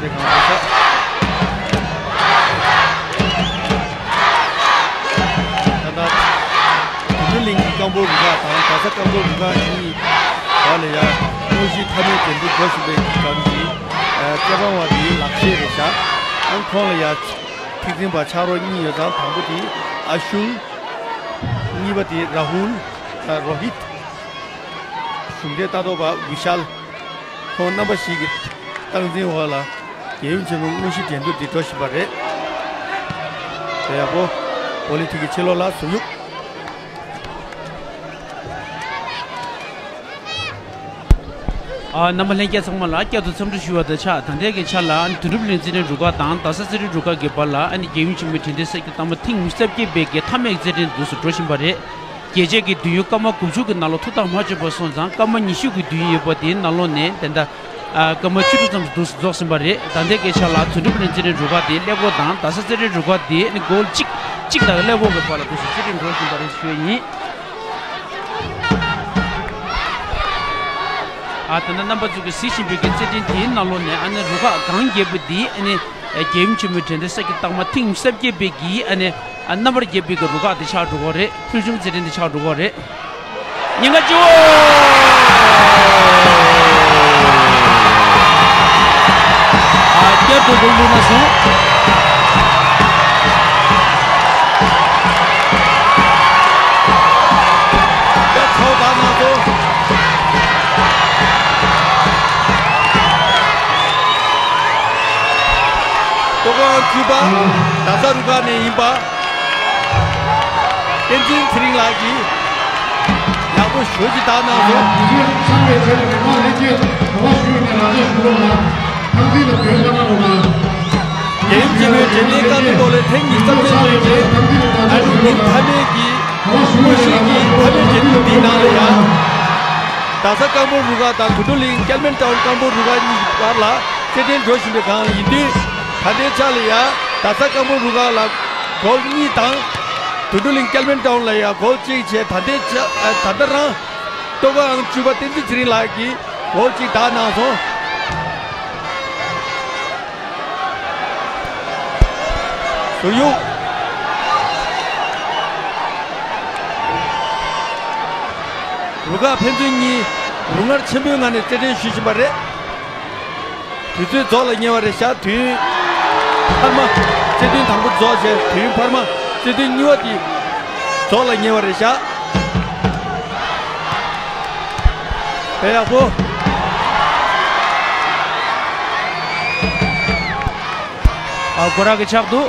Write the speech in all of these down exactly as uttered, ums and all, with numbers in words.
ད་ལྟ་དུད་འགྲོ་གླིང་གི་སྐམ་པོ་རུ་ཁག་དང་རྡ་ས་སྐམ་པོ་རུ་ཁག་གཉིས་བར་ལ་ཡ་དངོས་གཞིའི་མཐའ་མའི་འགྲན་བསྡུར་འགྲོ་བཞིན་པའི་སྒང་གི་ཨ་རྩེད་འབང་བ་དེ་ལག་ཤེས་རེད་ཤག་ཨང་ཁོང་ལ་ཡ་ཐེག་འཛིན་པ་ཕྱག་རོགས་གཉིས་ཡོད་ཙང་དང་པོ་དེ་ཨ་ཤུལ། གཉིས་པ་དེ་ར་ཧུལ། ཨ་རོ་ཧིད། གཞུང་འབྲེལ་ལྟ་རྟོག་པ་བི་ཤཱལ། ཁོང་རྣམ་པ་བཞི་གི་སྟངས་འཛིན་འོག་ལ་རྒྱལ་ཡུམ་ཆེན་མོའི་དངོས་གཞིའི་འགྲན་བསྡུར་འདི་འགྲོ་བཞིན་པ་རེད། དེ་ཡག་པོ། བོ་ལི་ཐིག་གི་ཕྱི་ལོགས་ལ་ཟུར་གཡུག་ཨ། རྣམ་པ་ལྷན་རྒྱས་ཚང་མ་ལ་བསྐྱར་དུ་འཚམས་འདྲི་ཞུ་བ་དང་ཆ། ད་ལྟའི་གི་ཆ་ལ་ཨ་ནི་དོན་གྲུབ་གླིང་རྩེད་འགྲན་རུ་ཁག་དང་རྡ་ས་རྩེད་འགྲན་རུ་ཁག་གི་བར་ལ་ཨ་ནི་རྒྱལ་ཡུམ་ཆེན་མོའི་དྲན་རྟེན་ས་ཁྱི་རྟགས་མ་ཐེངས་ཉི་ཤུ་རྩ་བརྒྱད་པའི་གི་མཐའ་མའི་རྩེད་འགྲན་དུ་འགྲོ་བཞིན་པ་རེད། རྒྱལ་རྩེད་ཀྱི་དུས་ཡུན་སྐར་མ་དགུ་བཅུ་གི་ནང་ལོགས་ཐུགས་ཐག་མ་ཆོད་པ་སོང་ཙང་སྐར་མ་ཉི་ཤུ་གི་དུས་ཡུན་ཡོད་པ་དེའི་ནང་ལོགས་ནས་ད་ལྟ་ཨ་སྐར་མ་བཅུ་དྲུག་ཙམ་དུ་རྫོགས་ཟིན་པ་རེད། ད་ལྟའི་སྐད་ཆ་ལ་དོན་གྲུབ་གླིང་རྩེད་འགྲན་རུ་ཁག་དེ་ཀླད་ཀོར་དང་རྡ་ས་རྩེད་འགྲན་རུ་ཁག་དེ་ནི་གོལ་གཅིག་གཅིག་དང་ཀླད་ཀོར་གྱི་བར་ལ་དུས་སུ་རྩེད་འགྲན་འགྲོ་བཞིན་པ་རེད་ཞུ་ཡ་ཡིན། ཨ་ད་ནི་རྣམ་པ་ཚོ་གིས་གཟིགས་བཞིན་པའི་གི་རྩེད་འགྲན་དེའི་ནང་ལོགས་ནས་ཨ་ནི་རུ་ཁག་གང་རྒྱལ་པོ་དེ་ཨ་ནི་རྒྱལ་ཡུམ་ཆེན་མོའི་དྲན་རྟེན་ས་ཁྱི་རྟགས་མ་ཐེངས་ཉི་ཤུ་རྩ་བརྒྱད་པའི་གི་ཨ་ནི་ཨ་རྣམ་པར་རྒྱལ་པོའི་གི་རུ་ཁག་དེ་ཆགས་འགྲོ་གི་རེད། ཕུལ་བྱུང་རྩེད་འགྲན་དེ་ཆགས་འགྲོ་གི་རེད། ཉེན་ཁ་གཅོད། ཨ་བསྐྱར་དུ་འགྲོ་འདུག་ན་སོང་། སྐྱབས་ཚོགས་དག་ན་སོང་། ལྟོ་གོས་ཨང་བཅུ་པ། རྡ་ས་རུ་ཁག་ནས་ཡིན་པ། བསྟན་འཛིན་ཚེ་རིང་ལགས་ཀྱིས་ཡག་པོ་ཞེ་ཅིག་བཏང་གནང་སོང་། ཚང་མས་བྱས་ནས་མི་མང་ལྷན་རྒྱས་གོ་བ་ཞུས་ནས་རང་ཅག་ཞུ་རོགས་གནང་། ཐང་ཚིག་ལ་བོད་བཀའ་མ་རོགས་གནང་། རྒྱལ་ཡུམ་ཆེན་མོའི་དྲན་རྟེན་སྐར་མའི་ཐོག་ལ་ཐེངས་ཉི་ཤུ་རྩ་བརྒྱད་པའི་ཨ་ནི་ཉིན་མཐའ་མའི་གི་དངོས་གཞིའི་གི་མཐའ་མའི་འགྲན་བསྡུར་འདིའི་ནང་ལ་ཡང་རྡ་ས་སྐམ་པོ་རུ་ཁག་དང་དུད་འགྲོ་གླིང་ཀེལ་མན་ཊའུན་སྐམ་པོ་རུ་ཁག་གཉིས་ཀྱི་བར་ལ་རྩེད་འགྲན་འགྲོ་བཞིན་པའི་སྒང་ལ་ཡིན་དུས། ད་ལྟའི་ཆ་ལ་ཡ་རྡ་ས་སྐམ་པོ་རུ་ཁག་ལ་གོལ་གཉིས་དང་། དུད་འགྲོ་གླིང་ཀེལ་མན་ཊའུན་ལ་ཡ་གོལ་གཅིག་བྱས། ད་ལྟའི་ཆ་ད་ལྟ་རང་ལྟོ་གོས་ཨང་བཅུ་པ་བསྟན་འཛིན་ཚེ་རིང་ལགས་ཀྱིས་གོལ་གཅིག་བདག་གནང་སོང་། ཟུར་གཡུག་རུ་ཁག་ཕན་ཚུན་གཉིས་རུ་ངར་ཆེན་པོའི་ངང་ནས་རྩེད་འགྲན་ཞུ་བཞིན་པ་རེད། དུས་ཚོད་རྫོགས་ལ་ཉེ་བ་རེད་ཤག་དུས་ཡུན་འཕར་མ། རྩེད་ཐུང་དང་པོ་རྫོགས་བྱས། དུས་ཡུན་འཕར་མ་རྩེད་ཐུང་གཉིས་པ་དེ་རྫོགས་ལ་ཉེ་བ་རེད་ཤག་དཔེ་ཡག་པོ། ཨ་སྒོ་ར་གི་ཆག་འདུག་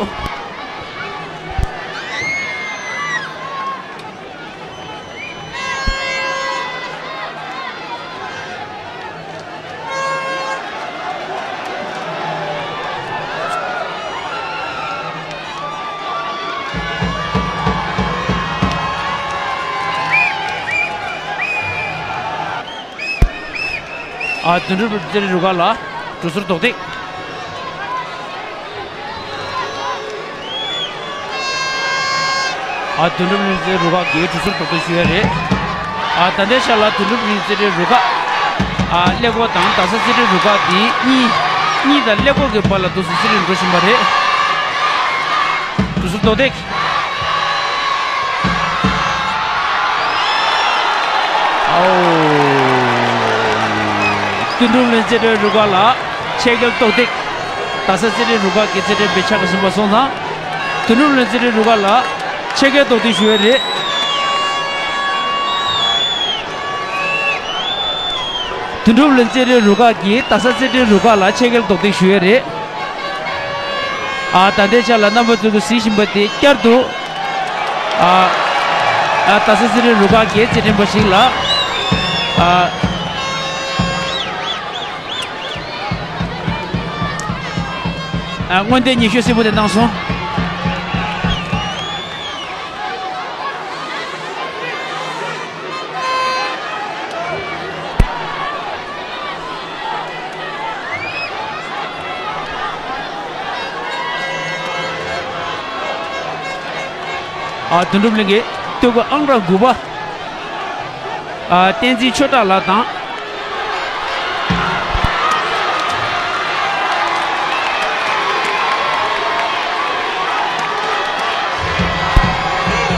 ཨ་དོན་གྲུབ་རྩེད་རིགས་རུ་ཁག་ལ་གྲུ་ཟུར་རྡོག་ཐེག་ཨ་དོན་གྲུབ་རིག་འཛིན་རུ་ཁག་གིས་གྲུ་ཟུར་རྡོག་ཐེག་ཞུ་ཡ་རེད། ཨ་ད་ལྟའི་ཆ་ལ་དོན་གྲུབ་རིག་འཛིན་རུ་ཁག་ཨ་ཀླད་ཀོར་དང་རྡ་ས་རྩེད་འགྲན་རུ་ཁག་འདི་གཉིས་གཉིས་དང་ཀླད་ཀོར་གྱི་བར་ལ་འདུག་སེ་རྩེད་འགྲན་འགྲོ་བཞིན་པ་རེད། གྲུ་ཟུར་རྡོག་ཐེག་ཨའོ། དོན་གྲུབ་རིག་འཛིན་རུ་ཁག་ལ་ཕྱེད་སྐྱེལ་རྡོག་ཐེག་རྡ་ས་རྩེད་འགྲན་རུ་ཁག་གི་རྩེད་འགྲན་པའི་ཆ་ལ་ཟིན་པ་སོང་ཙང་། དོན་གྲུབ་རིག་འཛིན་རུ་ཁག་ལ་ཕྱེད་སྐྱེལ་རྡོག་ཐེག་ཞུ་ཡ་རེད། དོན་གྲུབ་རིག་འཛིན་རུ་ཁག་གིས་རྡ་ས་རྩེད་འགྲན་རུ་ཁག་ལ་ཕྱེད་སྐྱེལ་རྡོག་ཐེག་ཞུ་ཡ་རེད། ཨ་ད་ལྟའི་ཆ་ལ་རྣམ་པ་ཚོ་གིས་གཟིགས་བཞིན་པ་དེ་བསྐྱར་དུ་ཨ་ཨ་རྡ་ས་རྩེད་འགྲན་རུ་ཁག་གི་རྩེད་འགྲན་པ་ཞིག་ལ་ཨ་ཨ་སྔོན་བརྡ་ཉེ་ཤོས་གསལ་པོ་དེ་གནང་སོང་། ཨ་དོན་གྲུབ་གླིང་གི་ལྟོ་གོས་ཨང་གྲངས་དགུ་པ། ཨ་བསྟན་འཛིན་ཆོས་གྲགས་ལགས་དང་།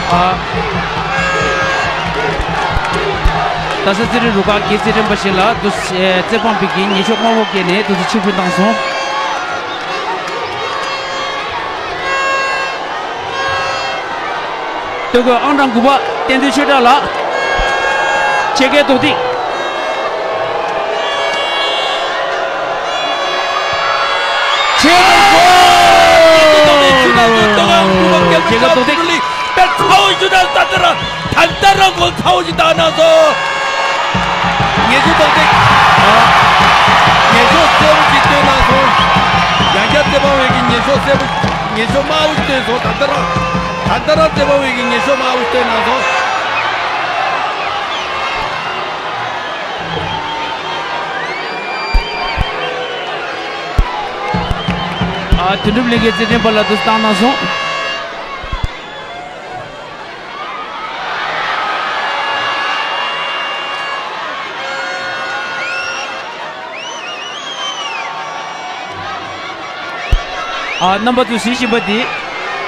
ཨ། རྡ་ས་རྩེད་རིགས་རུ་ཁག་གི་རྩེད་འགྲན་པ་ཞིག་ལ་དུ་རྩེད་དཔང་པའི་གི་ཉེས་ཕྱོགས་དམའ་བོ་བཀལ་ནས་དུ་ཕྱིར་འབུད་བཏང་སོང་། སྟོད་གོས་ཨང་གྲངས་དགུ་པ་བསྟན་འཛིན་ཆོས་གྲགས་ལགས། ཕྱེད་ཀའི་རྡོག་ཐིག་ཕྱེད་ཀའི་རྡོག་ཐིག་ཕྱེད་ཀའི་རྡོག་ཐིག་དཔེ་ཚ་བོ་ཞིག་དང་ད་ལྟ་རང་ད་ལྟ་རང་གོ་ཚ་བོ་ཞིག་བཏང་གནང་སོང་། ཉེས་ཤོག་རྡོག་ཐིག་ཉེས་ཤོག་གསལ་པོ་ཞིག་སྟོན་གནང་སོང་། ཡང་བསྐྱར་རྩེད་དཔང་བས་ཀྱི་ཉེས་ཤོག་གསལ་པོ། ཉེས་ཤོག་དམའ་བོ་ཞིག་བཏོན་སོང་། ད་ལྟ་རང་། ད་ལྟ་རང་རྩེད་དཔང་བས་ཀྱི་ཉེས་ཤོག་དམའ་བོ་ཞིག་བཏོན་གནང་སོང་། ཨ། དོན་གྲུབ་གླིང་གི་རྩེད་འགྲན་པ་ལ་དུ་བཏང་གནང་སོང་། ཨ། རྣམ་པ་ཚོས་གཟིགས་བཞིན་པ་འདི།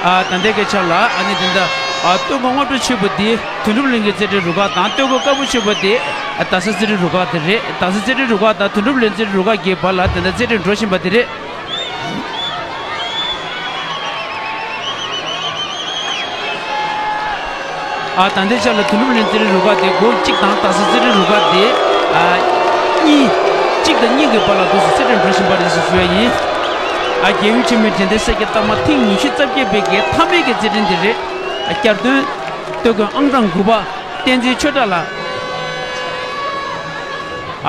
ཨ། ད་ལྟའི་གི་ཆ་ལ་ཨ་ནི་དེ་འདྲ། ཨ། སྟོད་གོས་སྔོ་འགྲོ་ཆེ་པོ་འདི་དོན་གྲུབ་གླིང་གི་རྩེད་འགྲན་རུ་ཁག་དང་། སྟོད་གོས་དཀར་པོ་ཆེ་པོ་འདི་ཨ་རྡ་ས་རྩེད་འགྲན་རུ་ཁག་དེ་རེད། རྡ་ས་རྩེད་འགྲན་རུ་ཁག་དང་དོན་གྲུབ་གླིང་རྩེད་འགྲན་རུ་ཁག་གི་བར་ལ་དེ་འདྲ་རྩེད་འགྲན་འགྲོ་བཞིན་པ་དེ་རེད། ཨ། ད་ལྟའི་ཆ་ལ་དོན་གྲུབ་གླིང་རྩེད་འགྲན་རུ་ཁག་དེ་གོལ་གཅིག་དང་རྡ་ས་རྩེད་འགྲན་རུ་ཁག་དེ། ཨ། གཉིས། གཅིག་དང་གཉིས་ཀྱི་བར་ལ་དུ་རྩེད་འགྲན་འགྲོ་བཞིན་པ་རེད་ཟེར་ཞུ་ཡ་ཡིན། ཨ། རྒྱལ་ཡུམ་ཆེན་མོའི་དྲན་རྟེན་གསེར་གྱི་རྟགས་མ་ཐེངས་ཉི་ཤུ་རྩ་བརྒྱད་པའི་གི་མཐའ་མའི་གི་རྩེད་འགྲན་དེ་རེད། ཨ། བསྐྱར་ཟློས། སྟོད་གོས་ཨང་གྲངས་དགུ་པ་བསྟན་འཛིན་ཆོས་གྲགས་ལགས།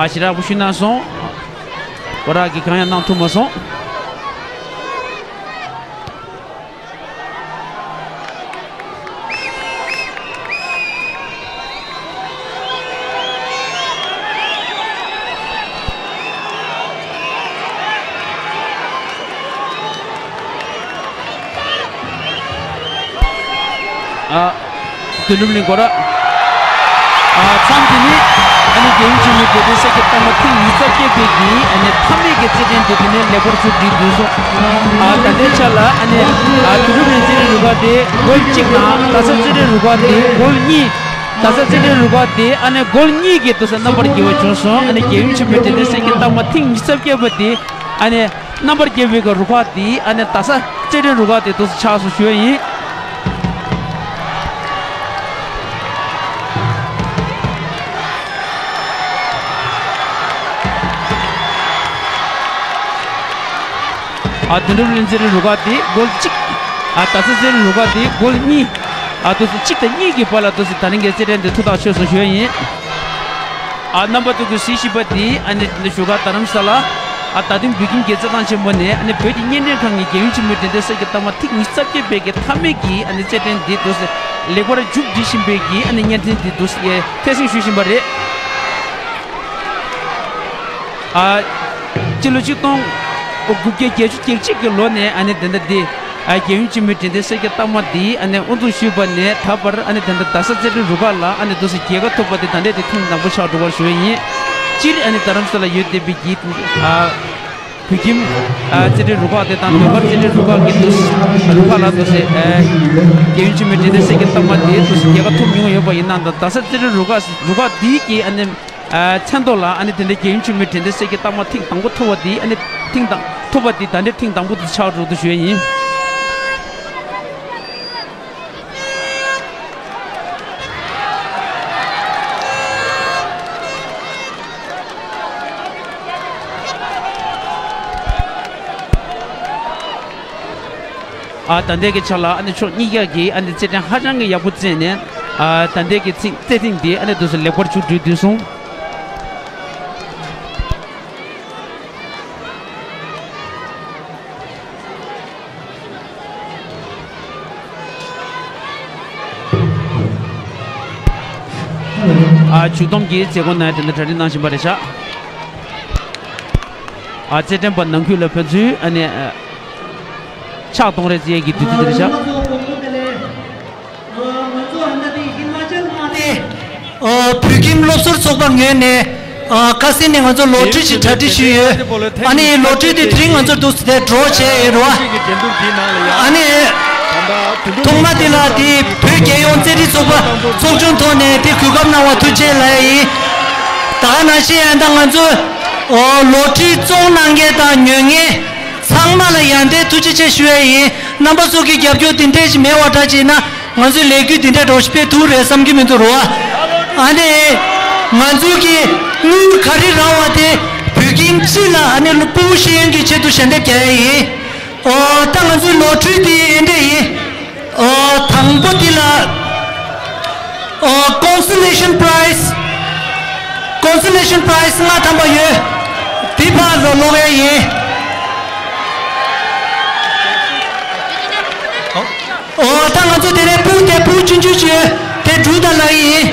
ཨ། ཞེ་དྲག་པོ་ཞུ་གནང་སོང་། སྐོར་ར་གི་གང་ཡང་གནང་ཐུབ་མ་སོང་། ཨ། དོན་གྲུབ་གླིང་སྐོར་ར། ཨ། མཚམས་འདི་ནི་ཨ་ནི་རྒྱལ་ཡུམ་ཆེན་མོའི་དྲན་རྟེན་གསེར་གྱི་རྟགས་མ་ཐེངས་ཉི་ཤུ་རྩ་བརྒྱད་པའི་གི་ཨ་ནི་མཐའ་མའི་གི་རྩེད་འགྲན་དེ་དེ་ནས་ལེགས་པར་མཇུག་སྒྲིལ་འདུག་སོང་། ཨ། ད་ལྟའི་ཆ་ལ་ཨ་ནི། ཨ། དོན་གྲུབ་གླིང་རྩེད་འགྲན་རུ་ཁག་དེ་གོལ་གཅིག་དང་རྡ་ས་རྩེད་འགྲན་རུ་ཁག་དེ་གོལ་གཉིས། རྡ་ས་རྩེད་འགྲན་རུ་ཁག་དེ་ཨ་ནི་གོལ་གཉིས་ཀྱི་དུ་ས་རྣམ་པར་རྒྱལ་བ་བྱུང་སོང་། ཨ་ནི་རྒྱལ་ཡུམ་ཆེན་མོའི་དྲན་རྟེན་གསེར་གྱི་རྟགས་མ་ཐེངས་ཉི་ཤུ་རྩ་བརྒྱད་པ་དེ་ཨ་ནི། རྣམ་པར་རྒྱལ་བའི་གི་རུ་ཁག་དེ་ཨ་ནི་རྡ་ས་རྩེད་འགྲན་རུ་ཁག་དེ་དུ་ཆགས་སོང་ཞུ་ཡ་ཡིན། ཨ། དོན་གྲུབ་གླིང་རྩེད་འགྲན་རུ་ཁག་དེ་གོལ་གཅིག་ཨ། རྡ་ས་རྩེད་འགྲན་རུ་ཁག་དེ་གོལ་གཉིས། ཨ། དུ་གཅིག་དང་གཉིས་ཀྱི་བར་ལ་དུ་ད་རིང་གི་རྩེད་འགྲན་དེ་ཐུགས་ཐག་ཆོད་སོང་ཞུ་ཡ་ཡིན། ཨ། རྣམ་པ་ཚོ་གིས་གཟིགས་བཞིན་པ་འདི་ཨ་ནི་བཞུགས་སྒར་རྡ་རམ་ས་ལ། ཨ། རྡ་སྟེང་བོད་ཁྱིམ་གྱི་རྩེད་ཐང་ཆེན་མོ་ནས་ཨ་ནི་བོད་ཀྱི་བརྙན་འཕྲིན་ཁང་གི་རྒྱལ་ཡུམ་ཆེན་མོའི་དྲན་རྟེན་གསེར་གྱི་རྟགས་མ་ཐེངས་ཉི་ཤུ་རྩ་བརྒྱད་པའི་གི་མཐའ་མའི་གི་ཨ་ནི་རྩེད་འགྲན་འདི་དུ་ལེགས་པར་མཇུག་སྒྲིལ་བཞིན་པའི་གི་ཨ་ནི་བརྙན་འཕྲིན་འདི་དུ་ཐད་སྲིང་ཞུ་བཞིན་པ་རེད། ཨ། སྤྱི་ལོ་ཆིག་སྟོང་དགུ་བརྒྱ་བརྒྱད་ཅུ་གྱ་གཅིག་གི་ལོ་ནས་ཨ་ནི་དེ་འདྲ་འདི། ཨ། རྒྱལ་ཡུམ་ཆེན་མོའི་དྲན་རྟེན་གསེར་གྱི་རྟགས་མ་འདི་ཨ་ནི་དབུ་འཛུགས་ཞུས་པ་ནས་ད་བར་ཨ་ནི་དེ་འདྲ་རྡ་ས་རྩེད་འགྲན་རུ་ཁག་ལ་ཨ་ནི་དུ་སུ་རྒྱལ་ཁ་ཐོབ་པ་དེ་ད་ལྟའི་དེ་ཐེངས་དང་པོ་ཆགས་འགྲོ་བར་ཞུ་བ་ཡིན། སྤྱིར་ཨ་ནི་རྡ་རམ་ས་ལ་ཡོད་བསྡད་པའི་གི། ཨ། བོད་ཁྱིམ། ཨ། རྩེད་འགྲན་རུ་ཁག་དེ་དང་ཟློས་གར་རྩེད་འགྲན་རུ་ཁག་གི་དུ་སུ་རུ་ཁག་ལ་དུ་སུ། ཨ། རྒྱལ་ཡུམ་ཆེན་མོའི་དྲན་རྟེན་གསེར་གྱི་རྟགས་མ་དེ་དུ་སུ་རྒྱལ་ཁ་ཐོབ་མྱོང་ཡོད་པ་ཡིན་ན་ད་རྡ་ས་རྩེད་འགྲན་རུ་ཁག་རུ་ཁག་འདིའི་གི་ཨ་ནི། ཨ། མཚན་ཐོག་ལ་ཨ་ནི་དེ་འདྲའི་རྒྱལ་ཡུམ་ཆེན་མོའི་དྲན་རྟེན་གསེར་གྱི་རྟགས་མ་ཐེངས་དང་པོ་ཐོབ་པ་དེ་ཨ་ནི་ཐེངས་དང་ཐོབ་པ་དེ་ད་འདྲའི་ཐེངས་དང་པོ་དེ་ཆགས་འགྲོ་འདུག་ཞུ་ཡ་ཡིན། ཨ། ད་ལྟའི་གི་ཆ་ལ་ཨ་ནི་ཕྱོགས་གཉིས་ཀ་གི་ཨ་ནི་རྩེད་འགྲན་ཧ་ཅང་གི་ཡག་པོ་རྩེད་ནས། ཨ། ད་ལྟའི་གི་ཚིག་རྩེད་ཐེངས་འདི་ཨ་ནི་དུ་སུ་ལེགས་པར་མཇུག་སྒྲིལ་དུས་སོང་། ཨ། མཇུག་བསྡོམས་ཀྱི་མཛད་སྒོ་ནང་དེ་འདྲ་གྲ་སྒྲིག་གནང་བཞིན་པ་རེད་ཤག་ཨ། རྩེད་འགྲན་པ་ནང་ཁུལ་ལ་ཕན་ཚུན་ཨ་ནི། ཨ། ཕྱག་གཏོང་རེས་རྩེད་ཡས་ཀྱི་དུས་ཚོད་དེ་རེད་ཤག་ཨ། བོད་ཁྱིམ་སློབ་ཟུར་ཚོགས་པ་ངོས་ནས། ཨ། ཁ་སང་ནས་ང་ཚོ་ལོ་ཊ་རི་ཞིག་གྲ་སྒྲིག་ཞུས་ཡོད། ཨ་ནི་ལོ་ཊ་རི་དེ་དེ་རིང་ང་ཚོ་འདུག་སེ་དེ་ཌོ་བྱས་ཡོད་རེད་བ། ཨ་ནི། ཐོག་མ་དེ་ལ་དེ་བོད་རྒྱལ་ཡོངས་རྩེད་རིགས་ཚོགས་པ་ཚོགས་ཆུང་ཐོག་ནས་དེ་གོ་སྐབས་གནང་བ་ཐུགས་རྗེ་ཆེ་ལབ་ཡ་ཡིན། ད་ག་ནང་བཞིན་ཡང་ད་ང་ཚོ་ཨོ་ལོ་ཊི་རི་བཙོང་གནང་མཁན་དང་ཉོ་མཁན་ཚང་མ་ལ་ཡང་དེ་ཐུགས་རྗེ་ཆེ་ཞུ་ཡ་ཡིན། རྣམ་པ་ཚོ་གི་རྒྱབ་སྐྱོར་དེ་འདྲས་ཞིག་མེད་པ་འདྲ་བྱས་ན་ང་ཚོའི་ལས་འགུལ་དེ་འདྲས་འགྲོ་སྤེལ་ཐུབ་རེད་བསམ་གྱི་མི་འདུག་རོ། ཨ་ནི་ང་ཚོའི་གི་དངུལ་ག་རེ་རག་པ་དེ་བོད་ཁྱིམ་སྤྱི་ལ་ཨ་ནི་ཕྲུ་གུ་ཤེས་ཡོན་གྱི་ཆེད་དུ་ཞལ་འདེབས་རྒྱག་ཡ་ཡིན། ཨོ་ད་ང་ཚོའི་ལོ་ཊི་རི་དེ་འདྲས་ཡིན། ཨོ་དང་པོ་དེ་ལ་ཨོ་ཀོན་སོ་ལེ་ཤན་པ་རའི་ཛི། ཀོན་སོ་ལེ་ཤན་པ་རའི་ཛི་ལྔ་ཐམ་པ་ཡོད། དེ་ཕར་ལ་སློག་ཡ་ཡིན། ཨོ་ད་ང་ཚོ་དེ་ནས་ཕྲུ་གུ་དེ་ཕྲུ་གུ་ཆུང་ཆུང་ཅིག་ཡོད། དེ་འགྲུལ་དང་ལ་ཡིན།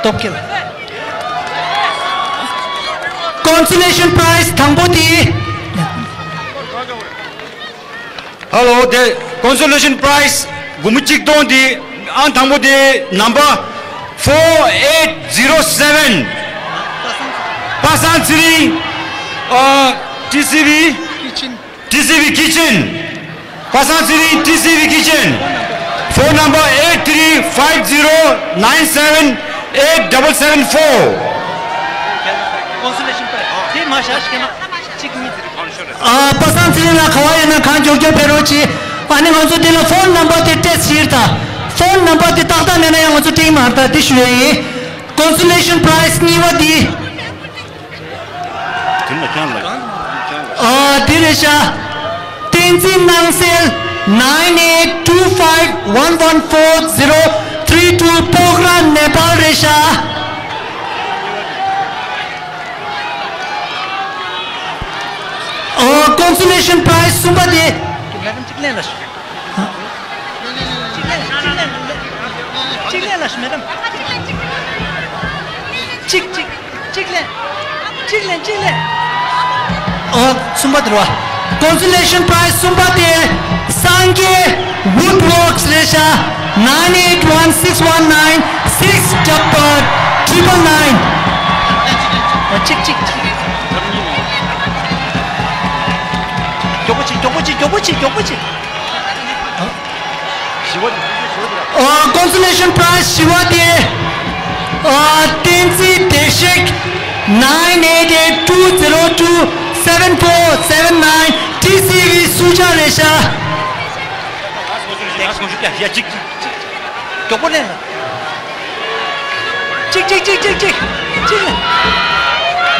སྟོབས་ཀྱིས། ཀོན་སོ་ལེ་ཤན་པ་རའི་ཛི་དང་པོ་དེ། ཧ་ལོ། དེ་ཀོན་སོ་ལེ་ཤན་པ་རའི་ཛི་སྒོར་མོ་གཅིག་སྟོང་དེ་ཨང་དང་པོ་དེ་ནམ་བར་four eight zero seven། པ་སངས་ཚེ་རིང་། ཨ། ཊི་སི་ཝི། ཊི་སི་ཝི་ཁི་ཆན། པ་སངས་ཚེ་རིང་། ཊི་སི་ཝི་ཁི་ཆན། Phone number eight three five zero nine seven eight double seven four། ཀོན་སོ་ལེ་ཤན་པ་རའི་ཛི་དེ་མ་བཞག་ཤི་ཀ་ན་གཅིག་གཉིས་ཟེར། ཨ། པ་སངས་ཚེ་རིང་ལགས་ག་པར་ཡོད་ན་གང་མགྱོགས་མགྱོགས་ཕེབས་རོགས་གྱིས། ཨ་ནི་ང་ཚོ་དེ་ལ་ཕོན་ནམ་བར་དེ་སྤྲད་ཟེར་ད། ཕོན་ནམ་བར་དེ་ཏག་ཏག་མེད་ན་ཡང་ང་ཚོ་སྤྲད་མ་རེད་ད། དེ་ཞུ་ཡ་ཡིན། ཀོན་སོ་ལེ་ཤན་པ་རའི་ཛི་གཉིས་པ་དེ། དེ་ལ་ཁྱང་ལ། ཨ། དེ་རེད་ཤག་བསྟན་འཛིན་སྣང་གསལ། nine eight two five one one four zero three two། སྤོག་ར་ནེ་པཱལ་རེད་ཤག་ཨོ། ཀོན་སོ་ལེ་ཤན་པ་རའི་ཛི་གསུམ་པ་དེ། མེ་ཌམ་གཅིག་ལེན་ལ་ཞུ། གཅིག་ལེན་ལ་ཞུ། མེ་ཌམ། གཅིག་གཅིག་གཅིག་ལེན། གཅིག་ལེན། གཅིག་ལེན། ཨོ། གསུམ་པ་དེ་རེད་བ། ཀོན་སོ་ལེ་ཤན་པ་རའི་ཛི་གསུམ་པ་དེ་སངས་རྒྱས་ཝུཌ་ཝོརཀ་སི་རེད་ཤག nine eight one six one nine six double triple nine། ཨོ། གཅིག་གཅིག་གཅིག་མགྱོགས་པོ་གཅིག་མགྱོགས་པོ་གཅིག་མགྱོགས་པོ་གཅིག་མགྱོགས་པོ་གཅིག་ཨ། ཀོན་སོ་ལེ་ཤན་པ་རའི་ཛི་བཞི་པ་དེ། ཨ། བསྟན་འཛིན་བདེ་གཤེགས། nine eight eight two zero two seven four seven nine། ཊི་སི་ཝི་སུ་ཇཱ་རེད་ཤག་མགྱོགས་པོ་ལེན་ལ། གཅིག་གཅིག་གཅིག་གཅིག་གཅིག་གཅིག་ལེན།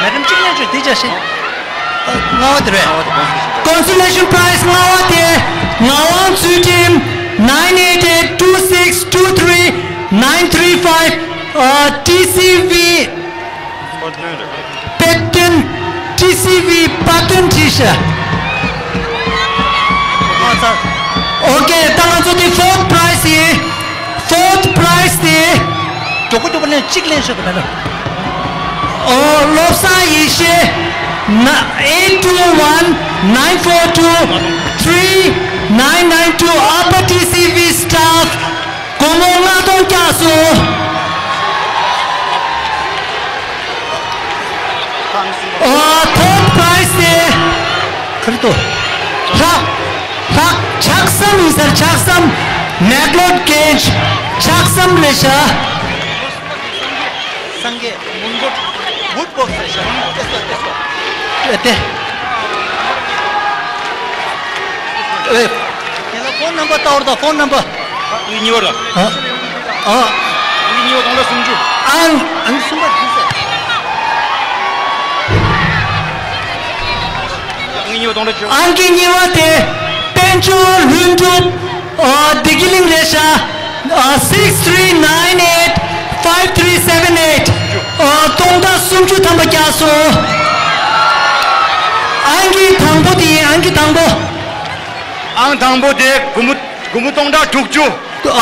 མེ་ཌམ་གཅིག་ལེན་ཆོག་དེ་ཅག་ཤེས། ལྔ་པ་དེ་རེད། ཀོན་སོ་ལེ་ཤན་པ་རའི་ཛི་ལྔ་པ་དེ་ངག་དབང་ཚུལ་ཁྲིམས། nine eight eight two six two three nine three five། ཨ། ཊི་སི་ཝི། དཔལ་སྟོན། ཊི་སི་ཝི་དཔལ་སྟོན་བྲིས་ཤག་ཨོ་ཁེ། ད་ང་ཚོ་དེ་ཕོརཐ་པ་རའི་ཛི་ཡིན། ཕོརཐ་པ་རའི་ཛི་དེ། མགྱོགས་པོ་མགྱོགས་པོ་ལེན། གཅིག་ལེན་ཤོག་གི་མེད་ལ། ཨོ། བློ་བཟང་ཡེ་ཤེས། eight two one nine four two three nine nine two། Upper T C V staff། སྒོར་མོ་ལྔ་སྟོང་བཀྱགས་སོང་། ཨོ། ཐོབ་པ་རེད་ཟེར། ཁར་ཏོ། ལྷག་ལྷག་ལྕགས་ཟམ་ཡིན་ཟེར། ལྕགས་ཟམ། མེག་ལོཌ་གེཇ། ལྕགས་ཟམ་རེད་ཤག་སངས་རྒྱས། མོན་གྷོ། ཝུཌ་ཝོརཀ་རེད་ཤག་ཨེ་ཏེ། ཨེ། ཁྱེད་ལ་ཕོན་ནམ་བར་ལྟ་བར་དང་། ཕོན་ནམ་བར། ཨང་གཉིས་པ་ར། ཨ། ཨ། ཨང་གཉིས་པ་སྟོང་ཕྲག་སུམ་ཅུ། ཨང་། ཨང་གསུམ་པ་འདི་ཟེར། ཨང་གཉིས་པ་སྟོང་ཕྲག་བཅུ། ཨང་གི་གཉིས་པ་དེ་དཔལ་འབྱོར་ལྷུན་གྲུབ། ཨ། བདེ་སྐྱིད་གླིང་རེད་ཤག་ཨ། six three nine eight five three seven eight། ཨ། སྟོང་ཕྲག་སུམ་ཅུ་ཐམ་པ་བཀྱགས་སོང་། ཨང་གི་དང་པོ་དེ་ཡིན། ཨང་གི་དང་པོ། ཨང་དང་པོ་དེ་སྒོར་མོ། སྒོར་མོ་སྟོང་ཕྲག་དྲུག་ཅུ།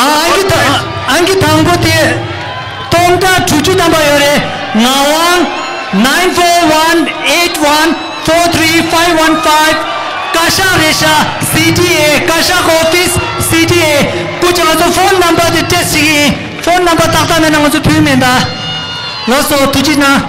ཨང་གི་ད། ཨང་གི་དང་པོ་དེ་སྟོང་ཕྲག་དྲུག་ཅུ་ཐམ་པ་ཡོད་རེད། ངག་དབང་nine four one eight one four three five one five། བཀའ་ཤག་རེད་ཤག་སི་ཊི་ཨེ། བཀའ་ཤག་ཨོ་ཕིས་སི་ཊི་ཨེ། སྐུ་མཁྱེན་ང་ཚོ་ཕོན་ནམ་བར་དེ་སྤྲད་ཞིག་ཡིན། ཕོན་ནམ་བར་ཏག་ཏག་མེད་ན་ང་ཚོ་ཕུལ་མེད་ད། ལགས་སོ། ཐུགས་རྗེ་གནང་།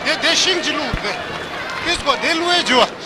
དེ་དེ་ཤིང་གཅིག་བླུགས་རེད། ཨིས་གོ་དེ་བླུགས་ཨེ་འཇུ་བ།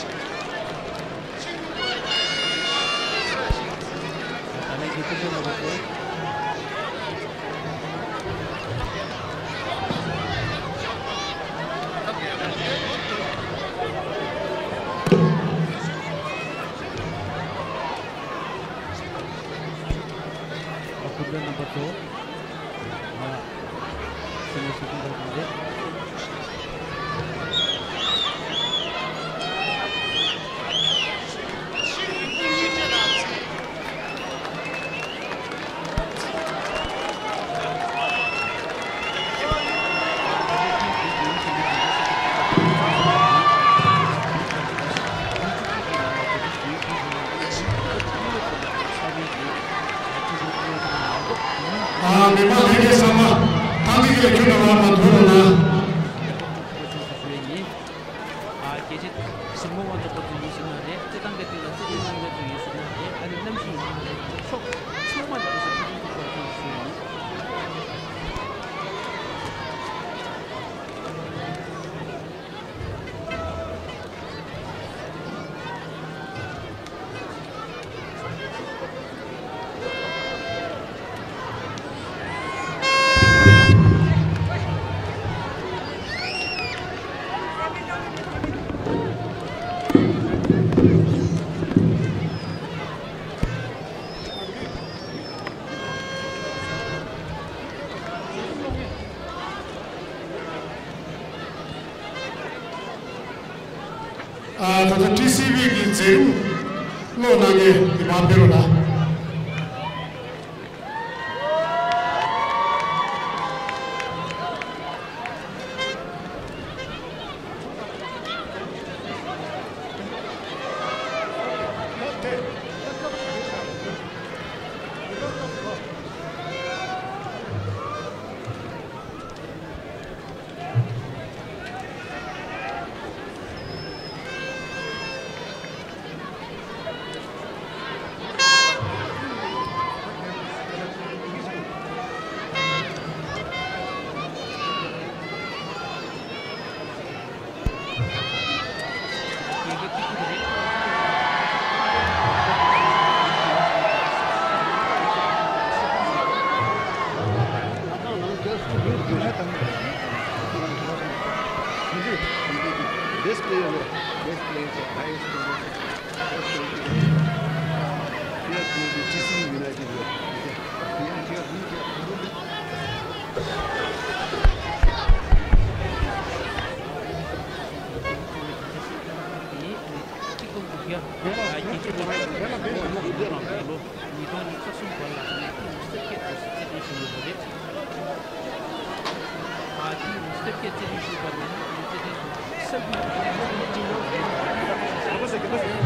ཨ། མི་མང་ལྷན་རྒྱས་ཚང་མ་ཐང་དེ་གི་ལ་ཁྱོད་རང་ལ་མ་འཐོར་རོགས་གནང་། རྒྱལ་གཅེས་གཟིགས་མོ་དབང་ཆོག་པ་ཚོ་ཡིན་ཟེར་ན་རེད། རྩེད་ཐང་གི་སྟེང་ལ་རྩེད་འགྲན་གནང་མཁན་ཚོ་ཡིན་ཟེར་ན་རེད། ཨ་ནི་གནམ་གཤིས་ཡིན་ཟེར་ན་རེད། ཕྱོགས་ཚང་མ་ལ་ཡིན་ཟེར་ན་ཐུགས་ཁུར་ཆེ་ཞུ་ཡ་ཡིན། ཨ། ད་ལྟ་ཊི་སི་ཝི་གི་མཛད་རིམ་ཀློག་གནང་མཁན་འདི་མར་ཕེབས་རོགས་གནང་། Best player, best player, highest player. ཉིས་སྟོང་ཉི་ཤུ་རྩ་གསུམ་བར་ལ་ནས་ཀུན་སེབ་ཀེ་ཏུ་སི་ཏུ་ཞུ་ཡོད་པ་རེད། ཨ། དེ་ནི་སྟོབས་སྐྱེད་རྩེད་འགྲན་ཞུས་པ་ནས་རྩེད་འགྲན་དུ་གསར་འགྱུར་གྱི་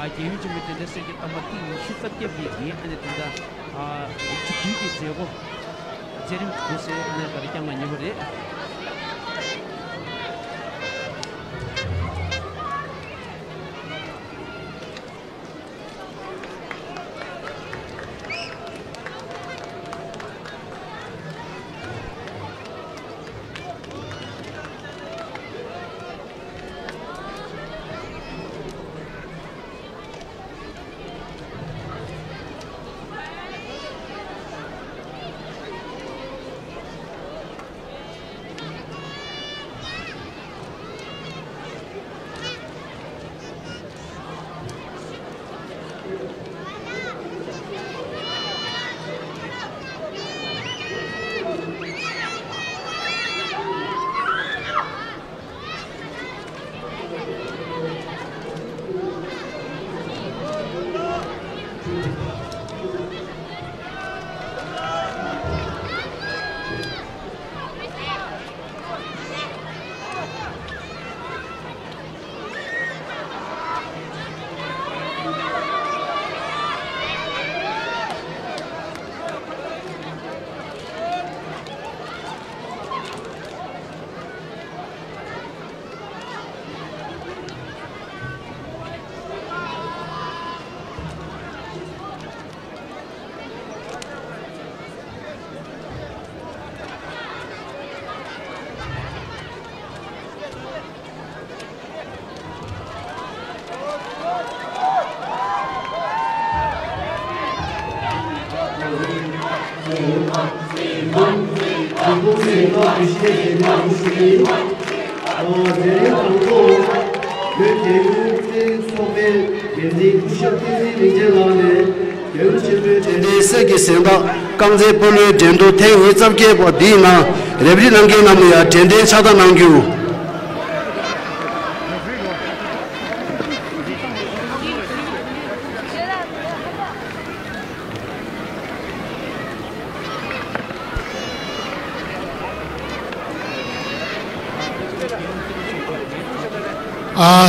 ཨ། རྒྱལ་ཡུམ་ཆེན་མོའི་དེ་འདྲ་སེར་སྐྱ་དམ་པ་ཐེངས་ཉི་ཤུ་རྩ་བརྒྱད་པའི་ཨ་ནི་དེ་འདྲ་ཨ་མཇུག་སྒྲིལ་གྱི་མཛད་སྒོ་མཛད་རིམ་དུ་སེ་ཨ་ནི་ད་རེས་བསྐྱངས་གནང་ཡོད་པ་རེད། དྲན་རྟེན་གསེར་གྱི་གཟེངས་རྟགས་རྐང་རྩེད་སྤོ་ལོའི་འགྲན་བསྡུར་ཐེངས་ཉི་ཤུ་རྩ་བརྒྱད་པ་འདིའི་ནང་རེ་ཕུལ་གནང་མཁན་རྣམས་ལ་ཡང་དྲན་རྟེན་ཕྱག་རྟགས་གནང་རྒྱུ། आ,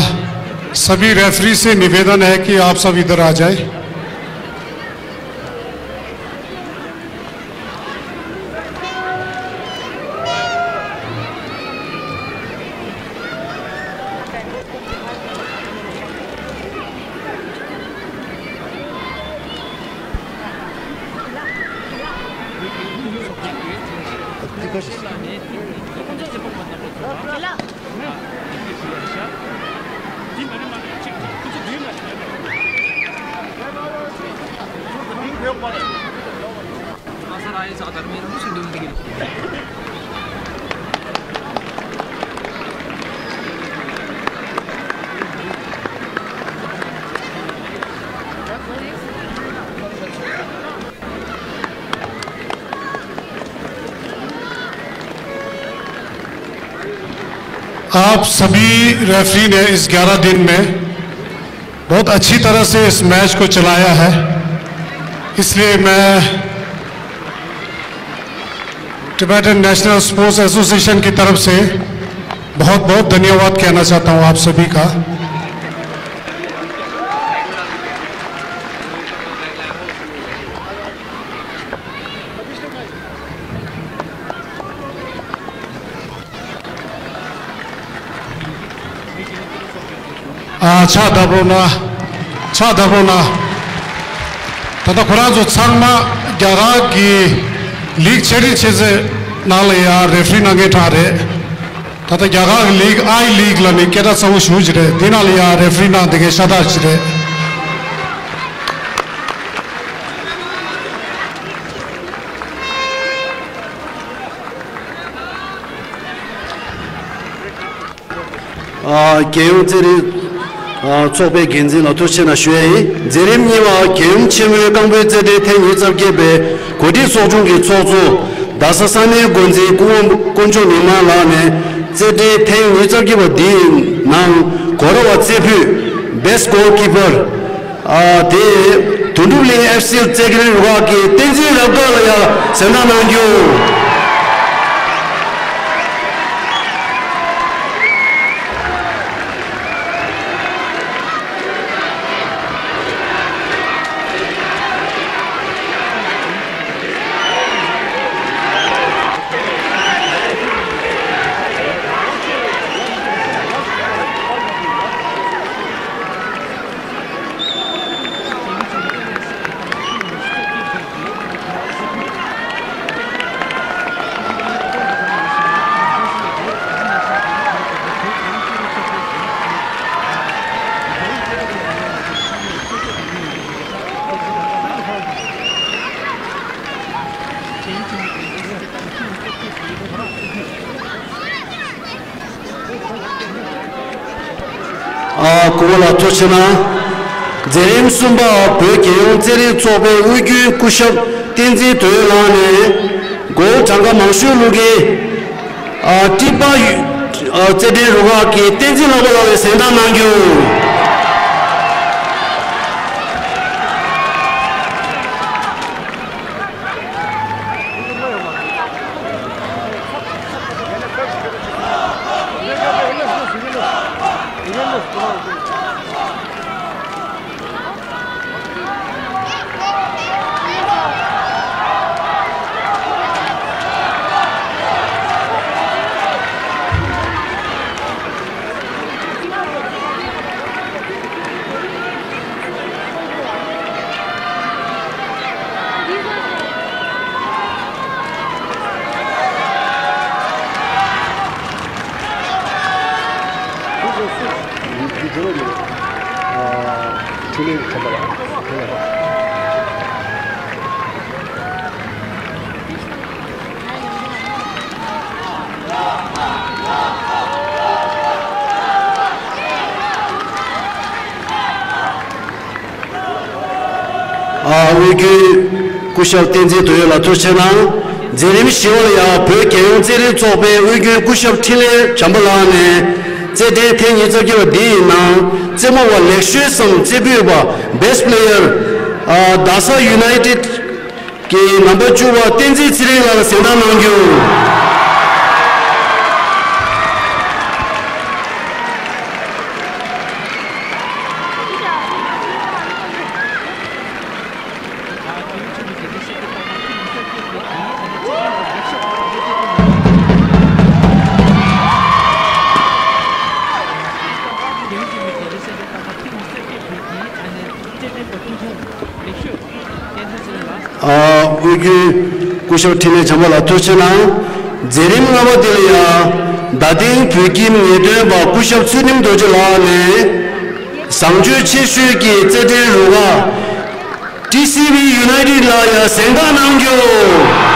सभी रेफरी से निवेदन है कि आप सब इधर आ जाए। आप सभी रेफरी ने इस ग्यारह दिन में बहुत अच्छी तरह से इस मैच को चलाया है, इसलिए मैं टिबेटन नेशनल स्पोर्ट्स एसोसिएशन की तरफ से बहुत बहुत धन्यवाद कहना चाहता हूं आप सभी का। ཨ། ཕྱག་བརྡབ་རོགས་གནང་། ཕྱག་བརྡབ་རོགས་གནང་། ད་ལྟ་ཁོ་རང་ཚོ་ཚང་མ་རྒྱ་གར་གྱི་ལིག་ཆེ་རིང་ཆེ་ཚད་ནང་ལ་ཡང་རེ་ཕི་རི་གནང་མཁན་གྲས་རེད། ད་ལྟ་རྒྱ་གར་གྱི་ལིག་ཨའི་ལིག་ལ་ནི་སྐད་གྲགས་ཚ་བོ་ཞེ་པོ་ཅིག་རེད། འདི་ནང་ལ་ཡང་རེ་ཕི་རི་གནང་བསྡད་མཁན་ཤ་སྟག་ཅིག་རེད། ཨ། རྒྱལ་ཡོངས་རྩེད་རིགས་ ཚོགས་པའི་འགན་འཛིན་ལ་ཐུགས་རྗེ་ཆེ་གནང་ཞུ་ཡ་ཡིན། མཛད་རིམ་གཉིས་པ་རྒྱལ་ཡུམ་ཆེན་མོའི་རྐང་སྤོལ་རྩེད་འགྲན་ཐེངས་ཉི་ཤུ་རྩ་བརྒྱད་པའི་གོ་སྒྲིག་ཚོགས་ཆུང་གི་ཚོགས་གཙོ་རྡ་ས་ས་གནས་འགོ་འཛིན་སྐུ་ངོ་དཀོན་མཆོག་ཉི་མ་ལགས་ནས་རྩེད་འགྲན་ཐེངས་ཉི་ཤུ་རྩ་བརྒྱད་པ་འདིའི་ནང་གོ་ར་བ་རྩེ་ཕུད་Best Goalkeeper། ཨ། དེ་དོན་གྲུབ་གླིང་ཨེཕ་སི་རྩེད་འགྲན་རུ་ཁག་གི་བསྟན་འཛིན་རབ་དགའ་ལགས་ཡར་གཟེངས་རྟགས་གནང་རྒྱུ། ཨ། སྐུ་ངོ་ལགས་ཐུགས་རྗེ་གནང་། མཛད་རིམ་གསུམ་པ་བོད་རྒྱལ་ཡོངས་རྩེད་རིགས་ཚོགས་པའི་དབུས་རྒྱུན་སྐུ་ཞབས་བསྟན་འཛིན་དོན་ལགས་ནས་གོལ་གྲངས་ཀ་མང་ཤོས་བླུག་མཁན། ཨ། ཀྲི་པ་ཡུ། ཨ། རྩེད་འགྲན་རུ་ཁག་གི་བསྟན་འཛིན་ལྷག་པ་ལགས་ལ་གཟེངས་རྟགས་གནང་རྒྱུ། འཕྲིན་ལས་ཚན་པ་ལ། ཨ། དབུས་རྒྱུན་སྐུ་ཞབས་བསྟན་འཛིན་དོན་ཡོད་ལགས་ཐུགས་རྗེ་གནང་། མཛད་རིམ་བཞི་པ་ལ་ཡང་བོད་རྒྱལ་ཡོངས་རྩེད་རིགས་ཚོགས་པའི་དབུས་རྒྱུན་སྐུ་ཞབས་འཕྲིན་ལས་བྱམས་པ་ལགས་ནས་རྩེད་འགྲན་ཐེངས་ཉི་ཤུ་རྩ་བརྒྱད་པ་འདིའི་ནང་རྩེད་མོ་བ་ལེགས་ཤོས་སམ་རྩེ་ཕུད་པ་Best Player། ཨ། རྡ་ས་ཡུ་ནའི་ཊེཌ་ཀྱི་རྣམ་པ་བཅུ་པ་བསྟན་འཛིན་ཚེ་རིང་ལགས་ལ་གཟེངས་རྟགས་གནང་རྒྱུ། ཨ། དབུས་རྒྱུན་སྐུ་ཞབས་འཕྲིན་ལས་བྱམས་པ་ལགས་ཐུགས་རྗེ་གནང་། མཛད་རིམ་ལྔ་པ་འདི་ལ་ཡང་རྡ་སྟེང་བོད་ཁྱིམ་ངེས་སྟོན་པ་སྐུ་ཞབས་ཚུལ་ཁྲིམས་རྡོ་རྗེ་ལགས་ནས་བཟང་སྤྱོད་ཆེ་ཤོས་ཀྱི་རྩེད་འགྲན་རུ་ཁག་ཊི་སི་བི་ཡུ་ནའི་ཊེཌ་ལ་ཡང་གཟེངས་རྟགས་གནང་རྒྱུ།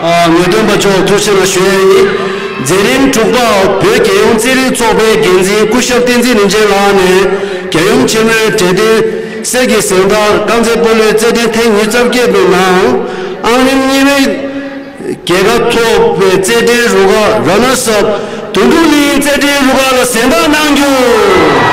ཨ། ངེས་སྟོན་པ་མཆོག་ཐུགས་རྗེ་ཆེ་ཞུ་ཡས་ཡིན། མཛད་རིམ་དྲུག་པ་བོད་རྒྱལ་ཡོངས་རྩེད་རིགས་ཚོགས་པའི་འགན་འཛིན་སྐུ་ཞབས་བསྟན་འཛིན་རིན་ཆེན་ལགས་ནས་རྒྱལ་ཡུམ་ཆེན་མོའི་གྲལ་སྟོན་གསེར་གྱི་གཟེངས་རྟགས་རྐང་རྩེད་སྤོ་ལོའི་རྩེད་འགྲན་ཐེངས་ཉི་ཤུ་རྩ་བརྒྱད་པའི་ནང་ཨང་རིམ་གཉིས་པའི་རྒྱལ་ཁ་ཐོབ་པའི་རྩེད་འགྲན་རུ་ཁག་ར་ནར་སི་ཨབ་དོན་གྲུབ་གླིང་རྩེད་འགྲན་རུ་ཁག་ལ་གཟེངས་རྟགས་གནང་རྒྱུ།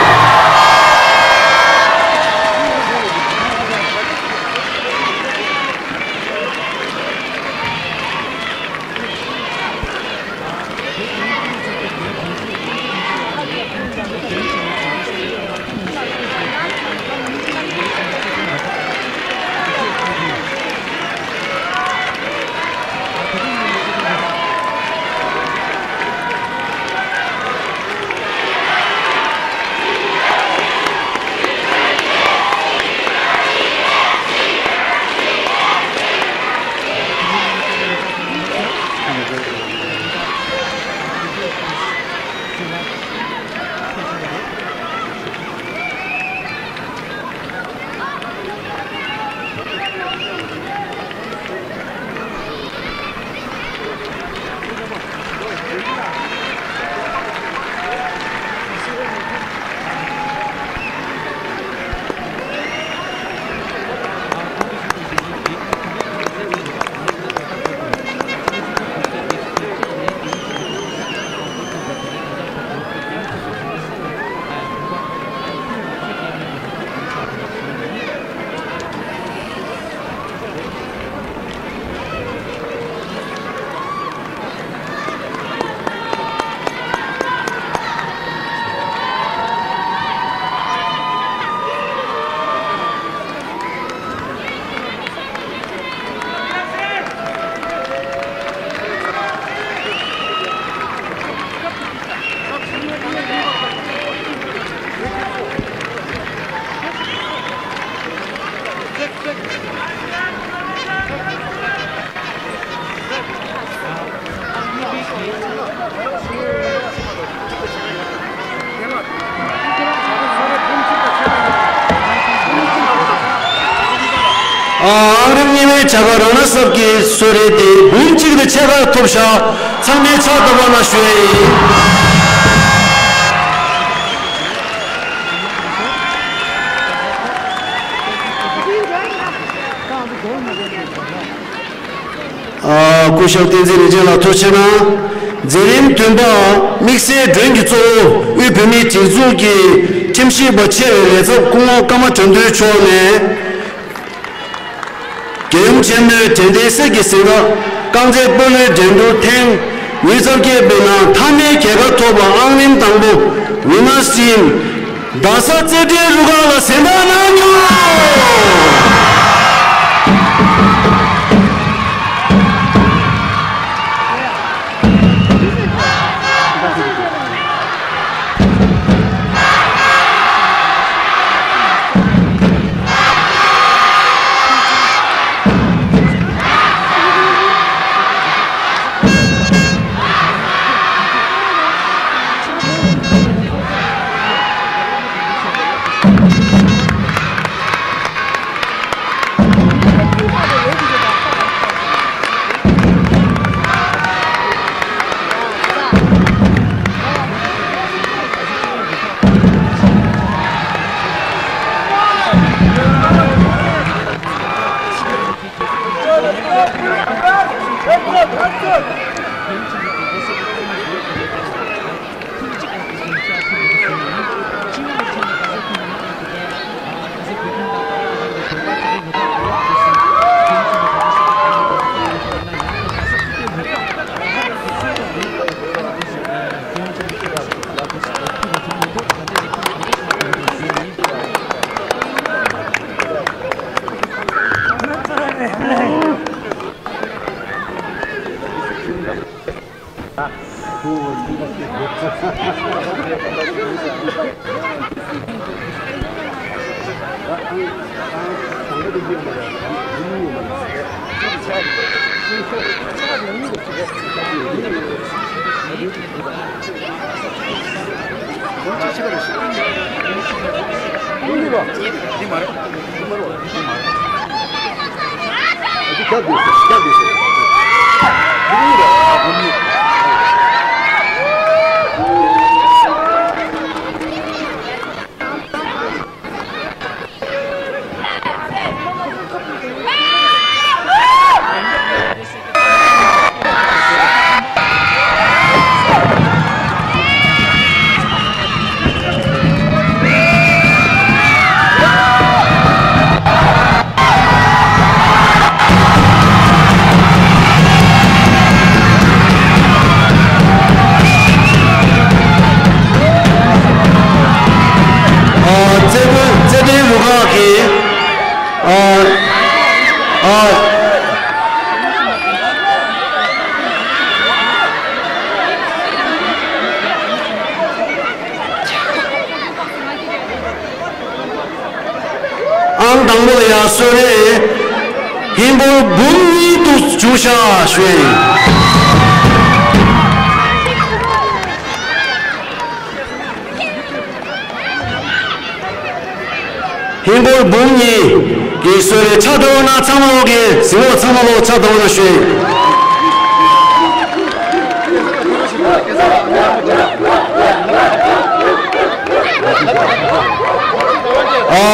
ཨང་རིམ་གཉིས་པའི་བྱ་དགའ་རང་སྣང་གསར་གྱི་གསོལ་རས་དེ་འབུམ་གཅིག་དང་ཕྱེད་ཀ་ཐོབ་ཤག་ཚང་མས་ཕྱག་བརྡབ་པ་གནང་ཞུ་ཡ་ཡིན། ཨ། སྐུ་ཞབས་བསྟན་འཛིན་རིན་ཆེན་ལགས་ཐུགས་རྗེ་གནང་། མཛད་རིམ་བདུན་པ། དམིགས་བསལ་མགྲོན་གྱི་གཙོ་བོ་དབུས་བོད་མིའི་སྒྲིག་འཛུགས་ཀྱི་ཁྲིམས་ཞིབ་པ་ཆེ་བའི་ལས་ཚབ་སྐུ་ངོ་ཀརྨ་དགྲ་འདུལ་མཆོག་ནས། རྒྱལ་ཡུམ་ཆེན་མོའི་དྲན་རྟེན་གསེར་གྱི་གཟེངས་རྟགས་རྐང་རྩེད་སྤོ་ལོའི་འགྲན་བསྡུར་ཐེངས་ཉི་ཤུ་རྩ་བརྒྱད་པའི་ནང་མཐའ་མའི་རྒྱལ་ཁ་ཐོབ་པ་ཨང་རིམ་དང་པོ་Winners Team རྡ་ས་རྩེད་འགྲན་རུ་ཁག་ལ་གཟེངས་རྟགས་གནང་རྒྱུ། རྩེད་མོ་རྩེད་འགྲན་རུ་ཁག་གི། ཨ། ཨ། ཨང་དང་པོ་ལ་ཡང་གསོལ་རས་ཧིན་སྒོར་འབུམ་གཉིས་འདུག་བྱུང་ཤག་ཞུ་ཡ་ཡིན། ཧིན་སྒོར་འབུམ་གཉིས་ཀྱི་གསོལ་རས་ཕྱག་བརྡབ་གནང་། ཚང་མ་ལོག་གི་གཟིགས་རོགས། ཚང་མ་ལོག་ཕྱག་བརྡབ་གནང་ཞུ་ཡ་ཡིན།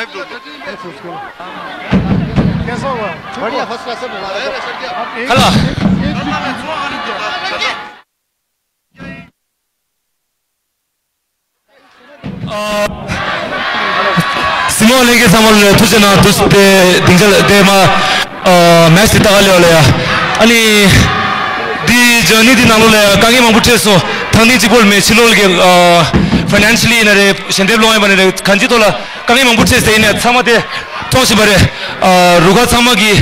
कैसा हुआ? बढ़िया, फर्स्ट क्लास है। आप एक, हेलो। एक भी སྲིང་མོ་ལྷན་རྒྱས་ཚང་མ་ལ་ཐུགས་རྗེ་གནང་། དུས་དེ་སྡིངས་ཆ་དེ་མ་མེཆ་དེ་ལྟ་ག་ལེ་བ་ལ་ཡ། ཨ་ནི་འདི་ཇར་ནི་འདི་ནང་ལོགས་ལ་ཡ་དཀའ་ངལ་མང་པོ་འཕྲད་སོང་། ཐང་ཐིང་གཅིག་པོ་ལ་མེད། ཕྱི་ལོགས་ལ་གི་ཕ་ནན་ཤལ་ལི་ཡིན་ན་རེད། ཞལ་འདེབས་སློང་ཡ་ཡིན་ན་རེད། གང་ཅིའི་ཐོག་ལ་དཀའ་ངལ་མང་པོ་འཕྲད་སོང་། ཡིན་ནའི་ཚང་མ་དེ་མཐོང་བཞིན་པ་རེད། རུ་ཁག་ཚང་མ་གི་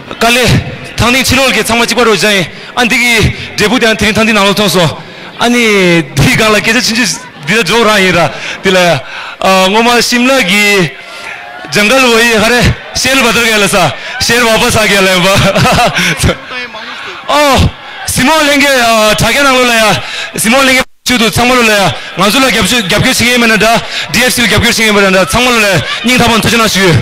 དཀའ་ལས། ཐང་ཐིང་ཕྱི་ལོགས་ལ་གི་ཚང་མ་གཅིག་པ་རུ་བཞག་ཡིན། ཨ་འདི་གི་འབྲས་བུ་དེ་ཡང་དེ་རིང་ཐང་ཐིང་ནང་ལོགས་མཐོང་སོང་། ཨ་ནི་འདིའི་སྒང་ལ་སྐད་ཆ་ཆུང་ཆུང་འདི་ལ་འཇོག་རང་ཡིན་ར། འདི་ལ་ཡ། ཨ་སྔོན་མ་ཤིམ་ལ་གི་ཇང་གལ་བོ་ཡི་ཧ་རེ་ཤེར་བ་དར་ག་ལ་ས་ཤེར་བ་པ་ས་ག་ལ་ཡིན་པ། ཨོ། སྲིང་མོ་ལྷན་རྒྱས། ཨ་དྲ་རྒྱ་ནང་ལོགས་ལ་ཡ། སྲིང་མོ་ལྷན་རྒྱས་བཅུད་དུ་ཚང་མ་ལོ་ལ་ཡ། ང་ཚོ་ལ་རྒྱབ་སྐྱོར་རྒྱབ་སྐྱོར་བྱེད་མཁན་མེད་ན་འདྲ། ཌི་ཨེཕ་སི་ལ་རྒྱབ་སྐྱོར་བྱེད་མཁན་མེད་ན་འདྲ། ཚང་མ་ལོ་ལ་ཡ་སྙིང་ཐག་པ་ནས་ཐུགས་རྗེ་གནང་ཞུ།